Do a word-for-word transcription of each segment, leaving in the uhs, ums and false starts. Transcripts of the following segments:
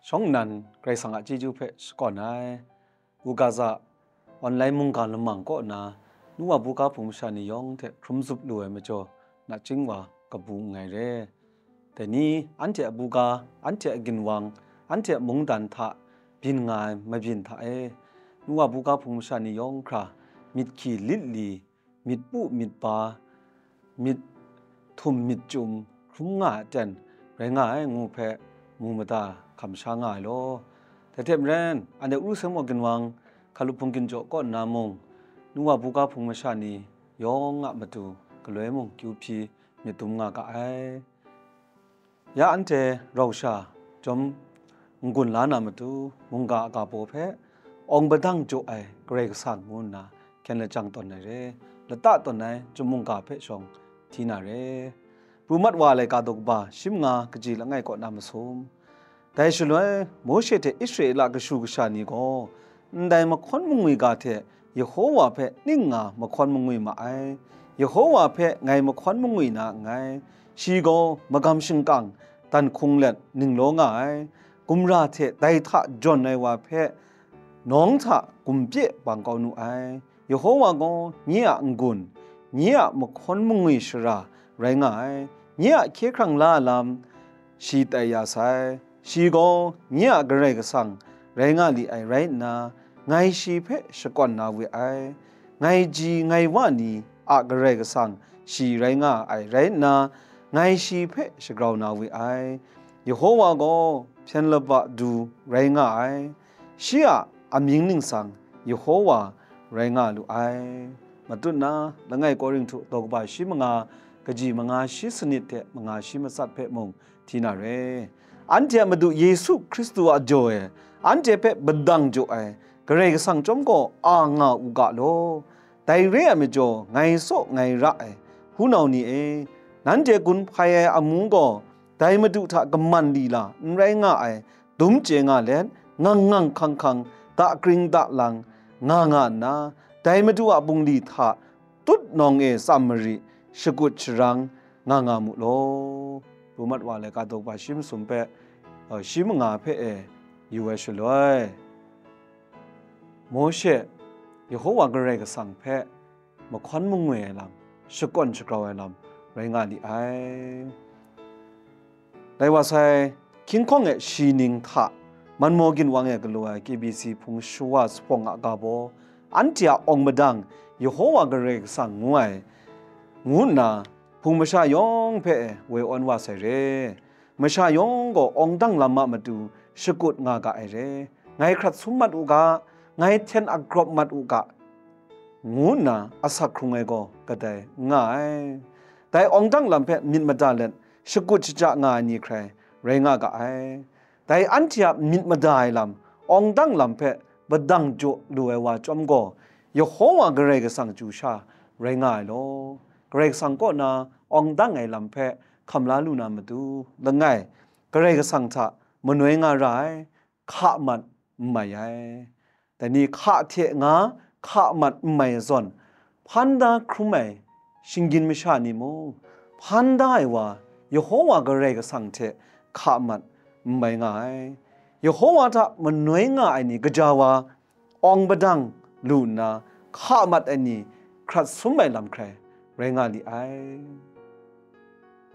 Shawng nnan Karai Kasang a chyeju hpe shakawn ai. Buga za online mungga lamang kaw na, nu wa buga hpung masha ni yawng hte hkrum zup lu ai majaw, nachying wa kabu nngai re. Dai ni, anhte a buga, anhte a ginwang, anhte a mungdan hta byin nga ai mabyin hta e, nu wa buga hpung masha ni yawng hkra myit hkyi lit li, myit pu myit ba, myit htum myit chyum hkrum nga ai aten rai nga ai ngu hpe mu mada hkam sha nga ai law. Dai hte maren, anhte Urusengmaw ginwang hkalup hpung ginjaw kaw nna mung, nu wa buga hpung masha ni yawng a matu galoi mung kyu hpyi myit dum nga ga ai. Ya anhte rau sha jawm n-gun la na matu, mungga a ga baw hpe awng padang jaw ai Karai Kasang ngu nna hkyen lajang tawn ai re, lata tawn ai chyum mungga hpe shawng hti na re. Pru mat wa ai laika daw kaba shi manga kaji langai kaw na masum. Dai shaloi, Mawshe hte Israela kashu kasha ni gaw, ndai mahkawn mangwi ga hte Yehowa hpe ning nga mahkawn mangwi ma ai. Yehowa hpe ngai mahkawn mangwi na nngai. Shi gaw magam shingkang dan hkung let ninglaw nga ai. Gumra hte dai hta jawn ai wa hpe nawng hta gumpye bang kau nu ai. Yehowa gaw nye a n-gun, nye a mahkawn mangwi shara rai nga ai. Nye a hkye hkrang la ai lam shi tai ya sai. Shi gaw nye a Karai Kasang rai nga li ai rai nna, ngai shi hpe shakawn na we ai. Ngai ji ngai wa ni a Karai Kasang shi rai nga ai rai nna, ngai shi hpe shagrau na we ai. Yehowa gaw hpyen laba du rai nga ai. Shi a amying ningsang Yehowa rai nga lu ai. Matut na, langai Korinhtu daw kaba shi manga, kaji manga shi sanit hte manga shi matsat hpe mung hti na re. Anhte a Madu Yesu Hkristu a jaw e, anhte hpe padang jaw ai Karai Kasang chyawm gaw a nga u ga law. Dai re ai majaw, ngai saw ngai ra ai hpunau ni e, nanhte gun hpai ai amu gaw, dai Madu hta kaman lila n rai nga ai dum chye nga let, ngang ngang hkang hkang, dakring dalang nga nga nna, dai Madu a bungli hta tut nawng e tsam mari shakut sharang nga nga mu law. Pru mat wa ai laika daw kaba shi masum hpe, uh, shi manga hpe e yu ai shaloi, Mawshe Yehowa Karai Kasang hpe mahkawn mangwi ai lam, shakawn shagrau ai lam rai nga li ai. Dai wa sai, hkying hkawng e shi ning hta, manmaw ginwang e galaw ai K B C hpung shawa zuphpawng a ga baw, anhte a awng madang Yehowa Karai Kasang ngu ai, ngu nna hpung masha yawng hpe woi awn wa sai re. Masha yawng gaw awng dang lam a matu shakut nga ga ai re. Ngai hkrat sum mat u ga, ngai hten agrawp mat u ga, ngu nna asak hkrung ai gaw kadai n nga ai. Dai awng dang lam hpe myit mada let, shakut shaja nga ai ni hkrai rai nga ga ai. Dai anhte a myit mada ai lam, awng dang lam hpe padang jaw lu ai wa chyawm gaw, Yehowa Karai Kasang chyu sha rai nga ai law. Karai Kasang kaw na awng dang ai lam hpe hkam la lu na matu, langai, Karai Kasang hta manoi nga ra ai, hka mat n mai ai. Dai ni hka hte nga hka mat n mai zawn, hpan da hkrum ai shinggyim masha ni mung, hpan da ai wa Yehowa Karai Kasang hte hka mat n mai nga ai. Yehowa hta manoi nga ai ni gaja wa awng padang lu nna, hka mat ai ni hkrat sum ai lam hkrai rai nga li ai.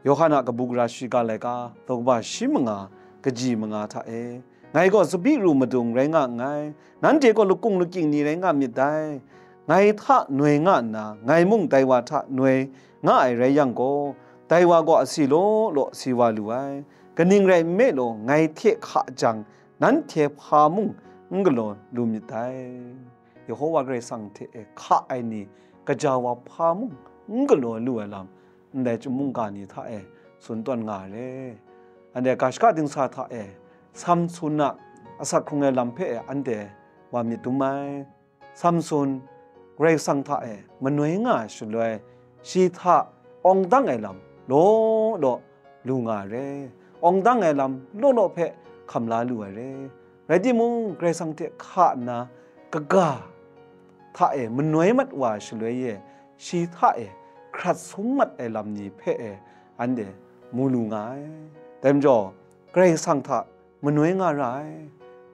Yawhan a kabu gara shiga laika, daw kaba shi manga, kaji manga hta e, ngai gaw tsabyi ru madung rai nga nngai, nanhte gaw lakung lakying ni rai nga myit dai. Ngai hta noi nga nna, ngai mung dai wa hta noi nga ai rai yang gaw, dai wa gaw asi law law si wa lu ai. Kaning rai nme law, ngai hte hka jang, nanhte hpa mung n galaw lu myit dai. Yehowa Karai Kasang hte e hka ai ni, gaja wa hpa mung n galaw lu ai lam, ndai chyum mungga ni hta e tsun tawn nga ai re. Anhte ga shaka dingsa hta e Samsun a asak hkrung ai lam hpe e anhte wa myit dum ai. Samsun, Karai Kasang hta e manoi nga ai shaloi, shi hta awng dang ai lam law law lu nga ai re. Awng dang ai lam law law hpe hkam la lu ai re. Rai timung, Karai Kasang hte hka nna kaga hta e manoi mat wa ai shaloi e, shi hta e hkrat sum mat ai lam ni hpe e anhte mu lu nga ai. Dai majaw, Karai Kasang hta manoi nga ra ai,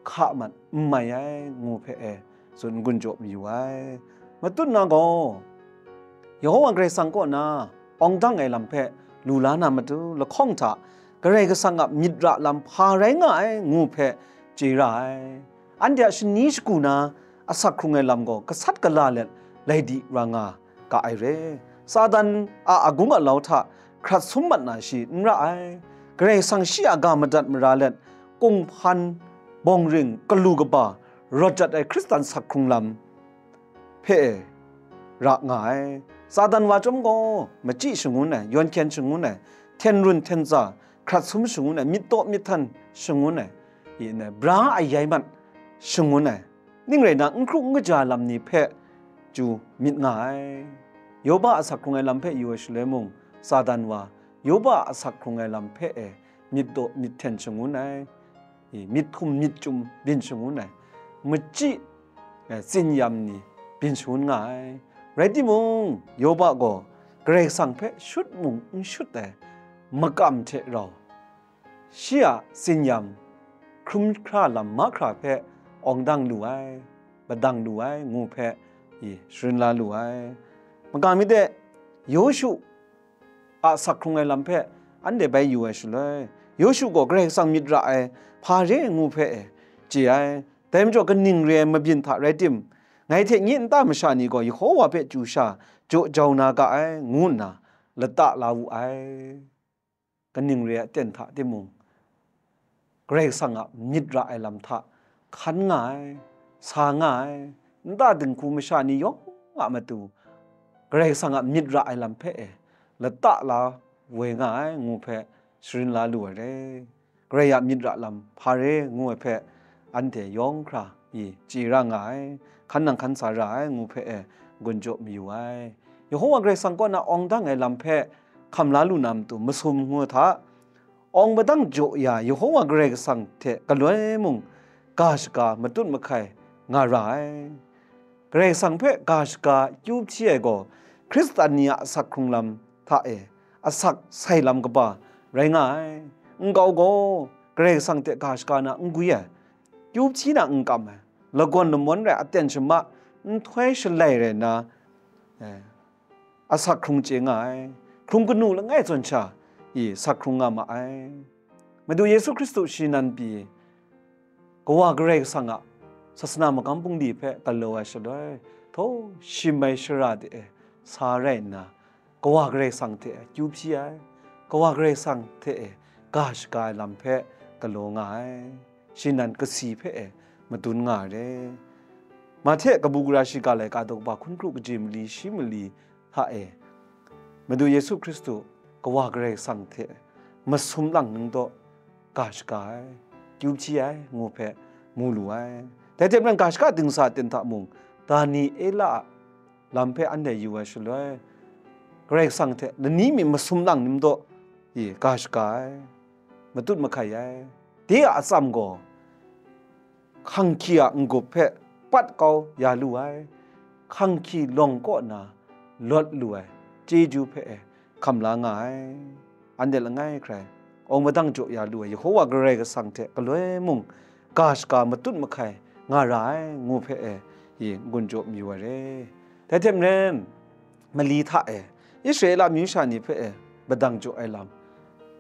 hka mat n mai ai, ngu hpe e tsun n-gun jaw mayu ai. Matut na gaw, Yehova Karai Kasang kaw na awng dang ai lam hpe lu la na matu lahkawng hta, Karai Kasang a myit ra lam hpa rai nga ai, ngu hpe chye ra ai. Anhte a shani shagu na asak hkrung ai lam gaw gasat gala let lai di ra nga ga ai re. Satan a agung alau hta hkrat sum mat na shi n ra ai. Karai Kasang shi a ga madat mara let, kunghpan, bawng ring, galu kaba, rawt jat ai Hkristan sak hkrung lam hpe e ra nga ai. Satan wa chyawm gaw, machyi shangun ai, yawn hkyen shangun ai, hten run hten tsa, hkrat sum shangun ai, myit daw myit htan shangun ai, i, bra ayai mat shangun ai, ning rai na, n hkru n kaja lam ni hpe chyu myit nga ai. Yoba a asak hkrung ai lam hpe yu ai shaloi mung, Satan wa Yoba a asak hkrung ai lam hpe e myit daw myit hten shangun ai, i, myit hkum myit chyum byin shangun ai, machyi, eh, tsinyam ni byin shangun nga ai. Rai timung, Yoba gaw Karai Kasang hpe shut mung n shut ai makam hte rau, shi a tsinyam hkrum hkra lam mahkra hpe awng dang lu ai, padang lu ai, ngu hpe, i, sharin la lu ai. Maka mi de, Yawshu a asak hkrung ai lam hpe anhte bai yu ai shaloi, Yawshu gaw Karai Kasang myit ra ai hpa re ngu hpe e chye ai. Dai majaw kaning re ai mabyin hta rai tim, ngai hte nye nta masha ni gaw Yehova hpe chyu sha jaw jau na ga ai, ngu nna lata la wu ai. Kaning re ai aten hta timung, Karai Kasang a myit ra ai lam hta hkan nga ai, sa nga ai, nta dinghku masha ni yawng a matu Karai Kasang a myit ra ai lam hpe e lata la woi nga ai, ngu hpe sharin la lu ai re. Karai a myit ra lam hpa re ngu ai hpe anhte yawng hkra pyi chye ra nga ai, hkan nang hkan sa ra ai, ngu hpe e gun jaw mayu ai. Yehova Karai Kasang kaw na awng dang ai lam hpe hkam la lu na matu masum ngu hta, awng padang jaw ya Yehova Karai Kasang hte galoi mung ga shaga matut mahkai nga ra ai. Karai Kasang hpe ga shaga kyu hpyi ai gaw, Hkristan ni a asak hkrung lam hta e asak sai lam kaba rai nga ai. Nkau gaw Karai Kasang hte ga shaga na n gwi ai, kyu hpyi na n kam ai, lagawn lamawn rai aten shama, nhtoi shalai rai nna, eh, asak hkrung chye nga ai, hkrung kanu langai zawn sha i sak hkrung nga ma ai. Madu Yesu Hkristu shi nan pyi, Kawa Karai Kasang a sasana magam bungli hpe galaw ai shaloi, htaw shim ai shara de e sa rai nna, Kawa Karai Kasang hte kyu hpyi ai, Kawa Karai Kasang hte e ga shaga ai lam hpe galaw nga ai, shi nan kasi hpe e madun nga ai re. Mahte kabu gara shiga laika daw kaba hkun kru kaji mali shi mali hta e, Madu Yesu Hkristu Kawa Karai Kasang hte masum lang ning daw ga shaga ai, kyu hpyi ai, ngu hpe mu lu ai. Dai hte maren, ga shaga dingsa ten hta mung, Daniela a lam hpe anhte yu ai shaloi, Karai Kasang hte lani mi masum lang ning daw i ga shaga ai, matut mahkai ai. De a atsam gaw, hkanghki a n-gup hpe pat kau ya lu ai, hkanghki lawng kaw na lawt lu ai chyeju hpe e hkam la nga ai. Anhte langai hkrai, awng madang jaw ya lu ai Yehova Karai Kasang hte galoi mung ga shaga matut mahkai nga ra ai, ngu hpe e, i n-gun jaw mayu ai re. Dai hte maren, mali hta e Israela amyu sha ni hpe e padang jaw ai lam,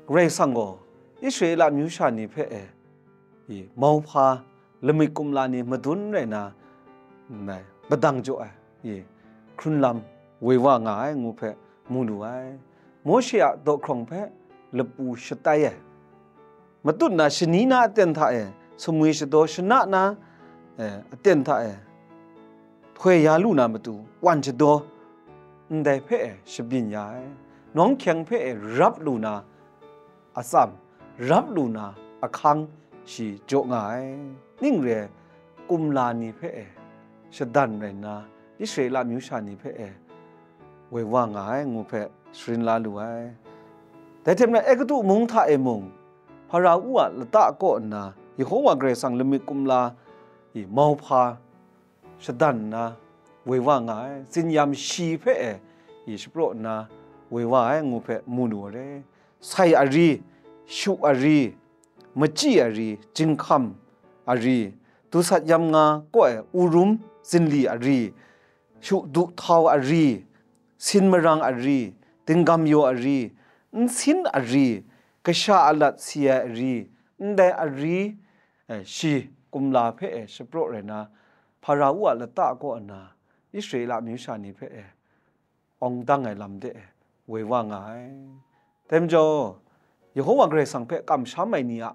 Karai Kasang gaw Israela amyu sha ni hpe e, i, mauhpa lamik kumla ni madun rai na, mm, padang jaw ai, i, hkrun lam woi wa nga ai, ngu hpe mu lu ai. Mawshe a daw hkrawng hpe lapu shatai ai, matut na shani na aten hta e, sumwi shadaw shana na, eh, aten hta e, htoi ya lu na matu, wan shadaw ndai hpe e shabyin ya ai, nawng hkyeng hpe e rap lu na atsam, rap lu na ahkang shi jaw nga ai. Ning re ai, kumla ni hpe e shadan rai nna, Israela amyu sha ni hpe e woi wa nga ai, ngu hpe sharin la lu ai. Dai hte maren, Egutu mung hta e mung, Hparao a lata kaw nna, Yehova Karai Kasang lamik kumla i mauhpa shadan nna woi wa nga ai, tsinyam shi hpe e i shapraw nna woi wa ai, ngu hpe mu lu ai re. Sai ari, shu ari, machyi ari, jinghkam ari, dusat yam nga kaw ai, urum zinli ari, shu duhtau ari, sin marang ari, dinggam yaw ari, nsin ari, kasha alat si ai ari, ndai ari, eh, shi kumla hpe, eh, shapraw rai na, Hparau a lata kaw nna, Israela amyu sha ni hpe, eh, awng dang ai lam de, eh, woi wa nga ai. Dai majaw, Yehova Karai Kasang hpe kamsham ai ni a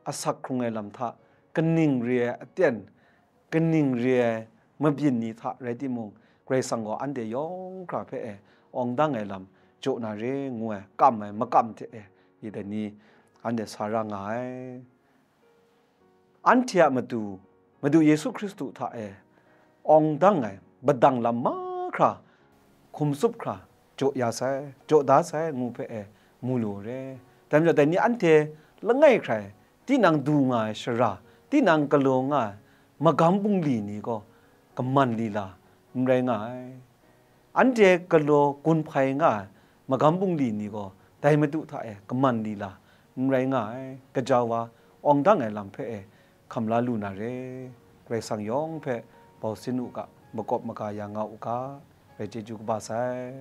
asak hkrung ai lam hta, kaning re ai aten, kaning re ai mabyin ni hta rai timung, Karai Kasang gaw anhte yawng hkra hpe, eh, awng dang ai lam jaw na re ngu ai, kam ai makam hte, eh, i dai ni anhte sa ra nga ai. Anhte a matu, Madu Yesu Hkristu hta e awng dang ai, badang lam mahkra, hkum tsup hkra, jaw ya sai, jaw da sai, ngu hpe e mu lu re. Dai majaw, dai ni anhte langai hkrai, tinang du nga ai shara, tinang galaw nga ai magam bungli ni gaw kaman lila n rai nga ai. Anhte galaw gun hpai nga ai magam bungli ni gaw dai Madu hta e kaman lila n rai nga ai. Gaja wa awng dang ai lam hpe e hkam la lu na re. Karai Kasang yawng hpe bau sin u ga, makawp maga ya nga u ga, rai chyeju kaba sai.